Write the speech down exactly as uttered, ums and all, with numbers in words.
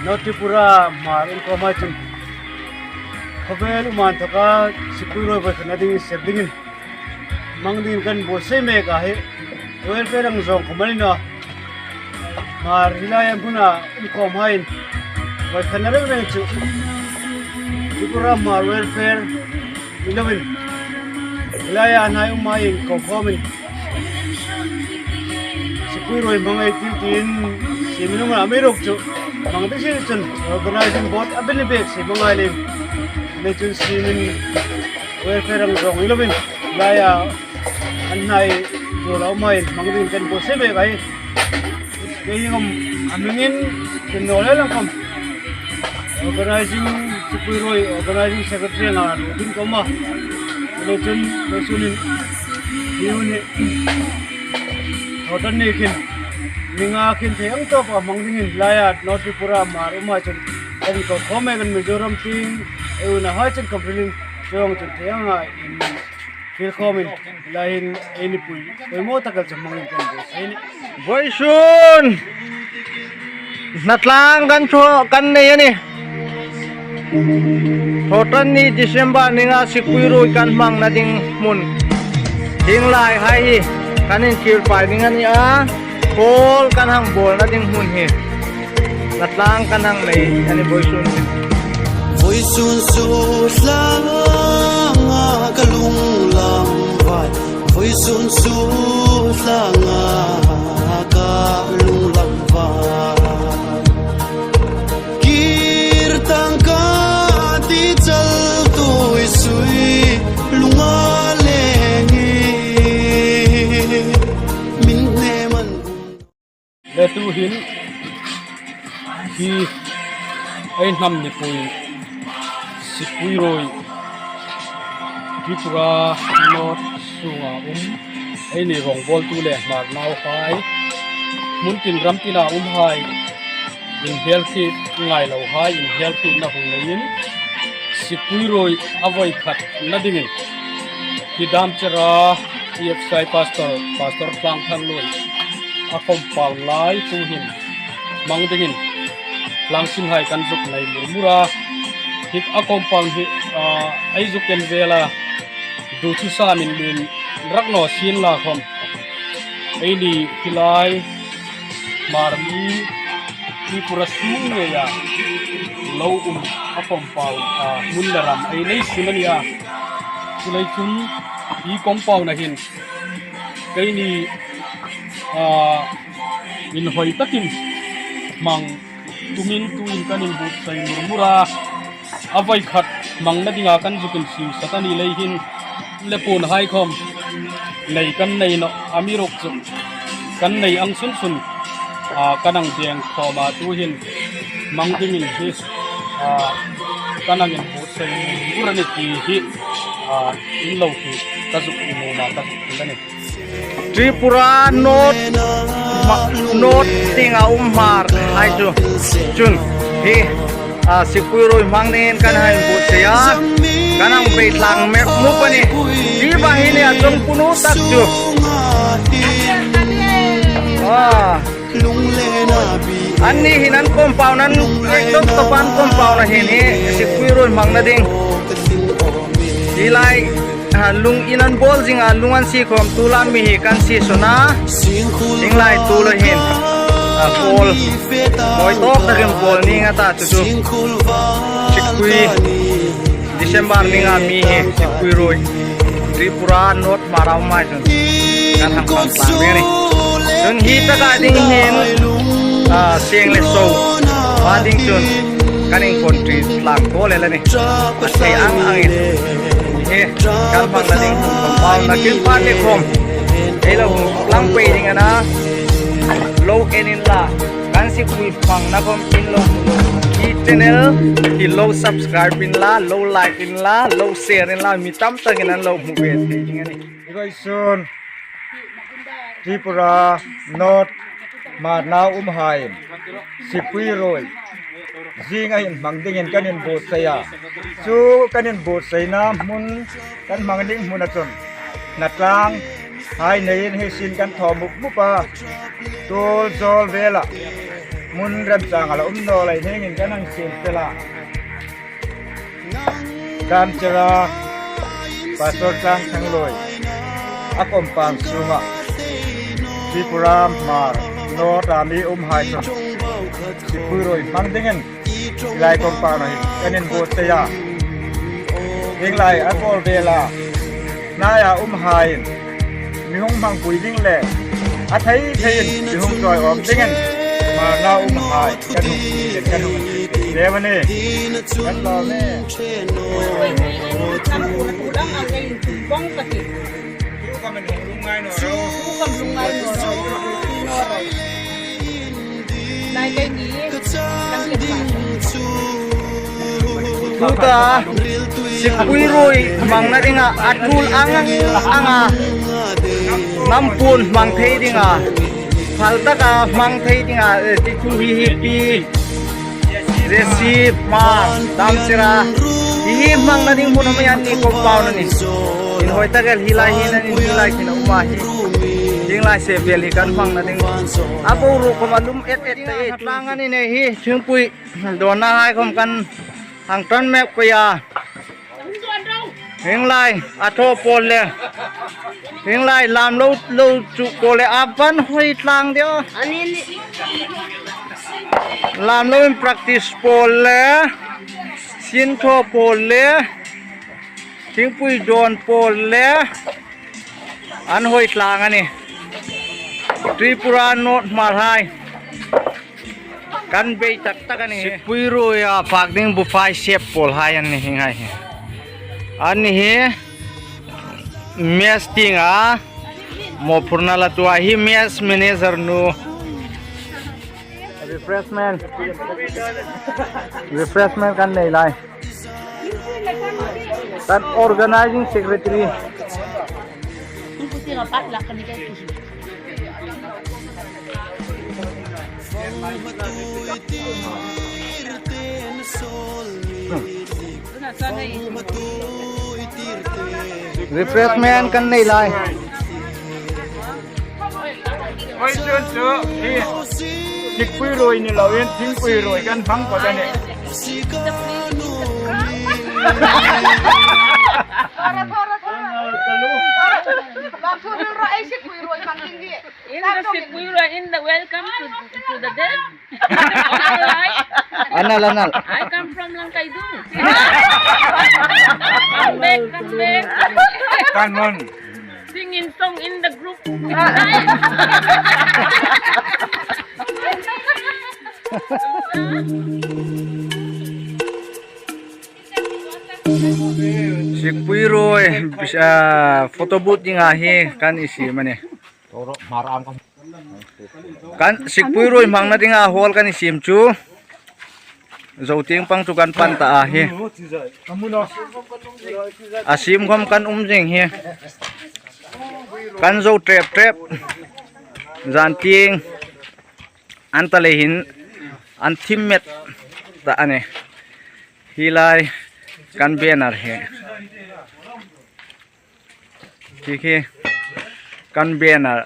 North Tripura Hmar inkhawmhai chun khawvel um inthoka Sikpui ruoi voikhatna ding inser dingin hmang dingin kan buotsai mek a hi. Welfare ang zawng khawm a ni naw. Hmar hi laia hmuna inkhawmhaiin voikhatna reng reng chu Tripura Hmar Welfare ni loin, hi laia hnai umhai inkhawm khawmin Sikpui ruoi hmang ei tiu tiin siemin um a, amiruokchu hmang ding si chun organizing board a bel ni bek siem a ngai leiin, leiin chun siemin welfare ang zawng ni loin, hi laia an hnai tuol a umhaiin hmang dingin kan buotsai mek a hi. Kei hi ngam a hmingin kin naw le lang khawm, organizing, Sikpui ruoi organizing secretary anga ruotin ka um a. Leiin chun, leiin chun hi hun hi Thawṭanni khin, ni nga khin thei ang tawpa hmang dingin hi laia North Tripura Hmar umhai chun kan inkhawm khawm mek a, Mizoram tieng ei unahai chun khawm hrilin, chuong chun thei anga infiel khawmin, hi lai hin eini pui poimaw tak el chu hmangin kan buotsai a nih. Vawisun hnatlang kan thaw kan nei a nih. Thawṭanni December ninga Sikpui ruoi kan hmangna ding hmun. Hieng laihai hi kan inthlir pei ding a nih a. Khawl kan hang bawlna ding hmun hi hnatlang kan hang nei a nih vawisun. Vawisun chu tlanga ka lunglam vai, vawisun chu tlanga ka lunglam vai. Kir tangka ti chal tui sui lunga le ngi min ne man. Le tuhin hi ei hnam mipui Sikpui ruoi Tripura North sunga um, eini rawngbawltu le Hmar nauhai, hmun tin ram tina umhai, inhmelkhit ngai lohai inhmelkhitna hung neiin, Sikpui ruoi a voikhatna dingin hi Damchera E F C I Pastor, Pastor Tlangthanglui a compound lai tuhin hmang dingin tlangsinhai kan zuk nei murmur a. Hi a compound hi, ah, ei zuk en vel a, duthusam inlien rak naw sienla khawm, eini hi lai Hmar mi Tripura sung ngeia lo um a compound, ah, hmun le ram ei nei sim a nih a. Chuleiin chun hi compound-a hin keini, ah, inhawi takin hmang tumin tuin kan inbuotsai murmur a. A voikhat hmangna dinga kan zuk insiemsat a ni lei hin, le puonhai khawm nei kan nei nawh, amiruokchu kan nei ang sunsun, ah, kan hang deng khawm a, tuhin hmang dingin hi, ah, kan hang inbuotsai murmur a nih ti hi, ah, in lo hriet ka zuk, in nuom a ka zuk hril a nih. Tripura North, ma-, North tienga um Hmarhai chu, chun hi, a, Sikpui ruoi hmang dingin kan hang inbuotsai a, kan hang beidong mek mup a nih. Hi va hi nia, chawng punu tak chu. A, anni hin an compound, an, an compound-a hin hi Sikpui ruoi hmangna ding hi lai, a, lung in an bawl zing a, lung an sie khawm, tu lai mi hi kan sie sawn a. Hieng lai tu lai hin, a, pawl, mawi tawk takin pawl ni nga ta chu chu. Sikpui, December ni nga mi hi Sikpui ruoi Tripura North Hmar-a um hai chun kan hang hmang tlang ding a nih. Chun hi taka ding hin, a, seng le so hma ding chun kan incontribute tlang tho lem a nih. A thei ang angin hi kan hmangna ding compound-a kin pan le khawm ei lo hmu lang pei ding a na. Lo en inla, kan Sikpui hmangna khawm in lo hmu. Hi channel hi lo subscribe inla, lo like inla, lo share inla, mi tam takin an lo hmu ve thei ding a nih. Hi vawisun Tripura North Hmar-a um hai Sikpui ruoi zinga inhmang dingin kan inbuotsai a. Chu kan inbuotsaina hmun, kan hmang ding hmuna chun hnatlang hai neiin hi sin kan thaw mup mup a. Tuol zawl vela Hmun remchang a la um naw lei hmingin kan hang siem tel a. Damchera Pastor Tlang Thangloi a compound sunga Tripura Hmar North-a mi umhai chun Sipui ruoi hmang dingin hi lai compound-a hin kan inbuotsai a. Hieng lai a kawl vela hnaia umhaiin mi hung hmangpui ding le a thei theiin mi hung chawi awm dingin Hmarna umhai kan hung, kan hung lem a nih. Kan lawm e. Tuta Sipui ruoi hmangna dinga a tul ang ang anga, hnam puon hmang thei dinga, phal taka hmang thei dinga, eh, ti chu hi hi pi Jesse Hmar Damchera hi hi hmangna ding hmun a mi an ni compound a nih. Inhawi tak el hi lai hin an in hi lai khin a um a hi. Hieng lai se vel hi kan hmangna ding a boruok khawm a lum et et ta e. Tlang a ni nei hi, thingpui dawnna hai khawm kan hang tan mek pei a. Hieng lai a thaw pawl le, hieng lai lam lo lo chu pawl le a van hoi tlang deu. Lam loin practice pawl le, sin thaw pawl le, thingpui dawn pawl le an hoi tlang a nih. Tripura North Hmarhai kan bei tak tak a nih. Sipui ruoia fak ding bufai sep pawl hai an ni hi ngai hi. An ni hi mess tienga mawphurna la tua hi mess manager nu. Refreshment. Refreshment kan nei lai. Kan organizing secretary. Refreshment kan nei lai. Oi, chu, chu, hi, thingpui ruoi ni loin, thingpui ruoi kan hmang phawt a nih. Thora, thora, thora. Lam thora, thora, ei, thingpui ruoi hmang ding hi. In the Sipui ruoi, in the welcome to, to the dead. All right. Anal, anal. I come from Langkaidung. Come back, come back. Come on. Singing song in the group. Sipui ruoi, ah, photo booth dinga hi kan siem a nih. Kan Sipui ruoi hmangna dinga hall kan siem chu. Zo tieng pang chu kan pan ta a hi. A siem khawm kan um zing hi. Kan zo trep trep. Zan tieng an ta lei hin an thim met ta a nih. Hi lai kan banner hi. Hi hi kan banner.